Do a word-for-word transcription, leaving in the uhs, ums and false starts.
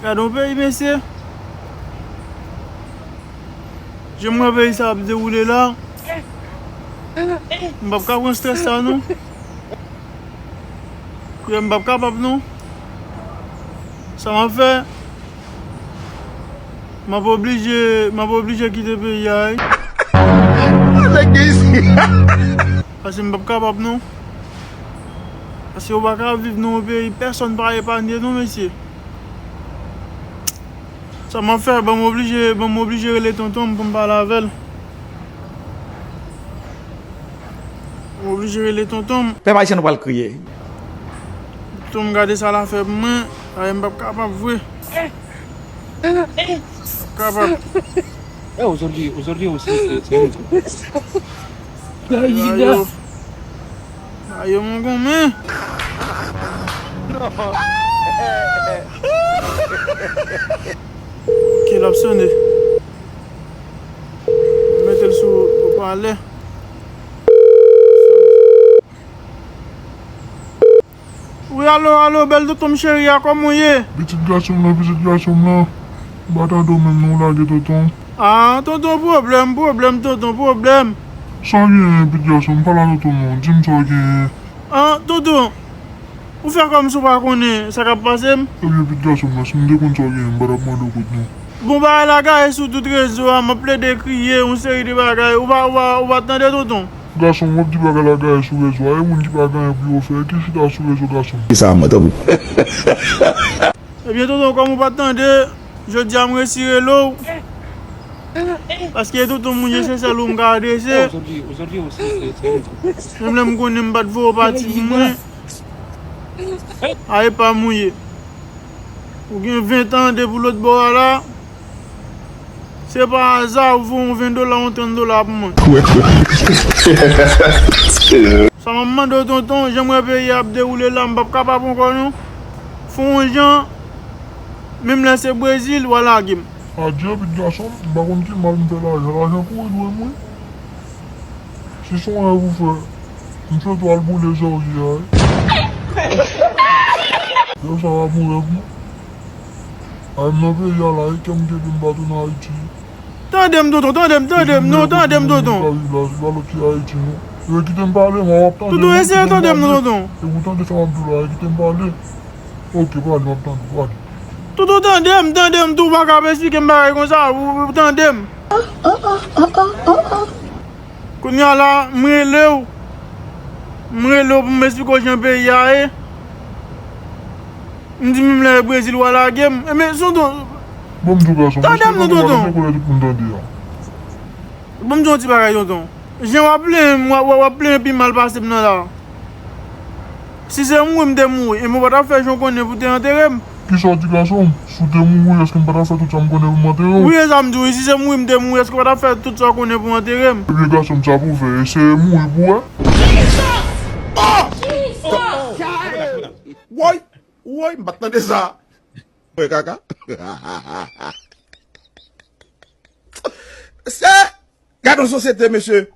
Gade yon peyi, mesye. Jan m wè peyi sa ap dewoule la, m p ap ka pran strès sa, non. Frè, m p ap kapab, non. Sa m ap fè, m ap oblije, m ap oblije kite peyi a, wi. Paske m p ap kapab, non. Paske ou pa ka viv nan yon peyi, pèsonn pa epanye, non, mesye. Sa m ap fè, ban m oblije, ban m oblije rele tonton m pou m pale avè l. M oblije rele tonton m. Pèp ayisyen, nou pral kriye. Tonton m, gade sa l ap fè pou mwen. Ay, m p ap kapab vre. Kapab. Eh, aujourd'hui, aujourd'hui aussi, c'est, c'est un jour. Ayo, ayo. Ayo, mon gonmen. Ok, l ap sonnen. Mete l sou opalè. Wi, alo, alo, bèl tonton m cheri a, kòman w ye? Pitit gason m nan, pitit gason m nan. M pa tande w menm non, w lage tonton. Ah, tonton, pwoblèm, pwoblèm, tonton, pwoblèm. Sa w genyen, pitit gason m? Pale a tonton non, di m sa w genyen. Ah, tonton, ou fè kòmsi w pa konnen sa k ap pase m? Ebyen, pitit gason m nan, si m te konn sa w genyen, m pa t ap mande w kòb non. Bon, bagay la gaye sou tout rezo a, m ap plede kriye, yon seri de bagay. Ou pa, ou pa, ou pa tande, tonton? Gason, w ap di bagay la gaye sou rezo a, e moun ki pa gen anyen pou yo fè, ki chita sou rezo, gason. Ki sa, mwen, tanpri? Ebyen, tonton, kòm ou pa t tande, jodi a m resi rele w. Paske tonton m ou ye, se sèl ou m ka adrese. Menm lè m konnen m pa t voye w pati pou mwen. A, e pa m ou ye. Ou gen ven tan depi w lòt bò a la. Se pa aza ou voye yon ven dola, yon trant dola pou mwen. Sa m ap mande w, tonton, jan m wè peyi a ap dewoule la, m p ap kapab ankò non. Fè yon jan, menm lè se Brezil, w a lage m. Adye, pitit gason m, m pa konn ki mal m fè lajan. Lajan kouri dwe m, wi. Si se yon rèv ou fè, m swete w al boule zòrye a, wi. Yo, sa pa bon rèv, non. Ay, m nan peyi a la, e kè m te di m pa tounen Ayiti. Tande m, tonton, tande m, tande m, non, tande m, tonton. Pa viv la, se pa lòt ki Ayiti, non. Yo, kite m pale, mwen, w ap tande. Tonton, eseye tande m, non, tonton. E pou tande sa m ap di w la, e kite m pale. Ok, pale, m ap tande, pale. Tonton, tande m, tande m, tou, ou pa ka ap esplike m bagay konsa, ou, ou tande m. Kounye a la, m rele w. M rele w pou m esplike w jan peyi a ye. M di menm lè e Brezil w a lage m. Ebyen, tonton. Bon, m di w gason, tande m non, tonton. Bon, m di w yon ti bagay, tonton. Jan w ap plenyen m, w ap, w ap plenyen pi mal pase m nan la. Si se mouri m te mouri, e mwen pa t ap fè jan w konnen pou te antere m. Kisa w di, gason m? Si w te mouri, èske m pa t ap fè tout sa m konnen pou m antere w? Wi, e sa m di w, wi, si se mouri m te mouri, èske w pa t ap fè tout sa w konnen pou w antere m? Ebyen, gason m, sa pou w fè, eseye mouri pou w wè. Woy! Woy! M pa t tande sa! Woy, kaka! Se! Gad yon sosyete, mesye!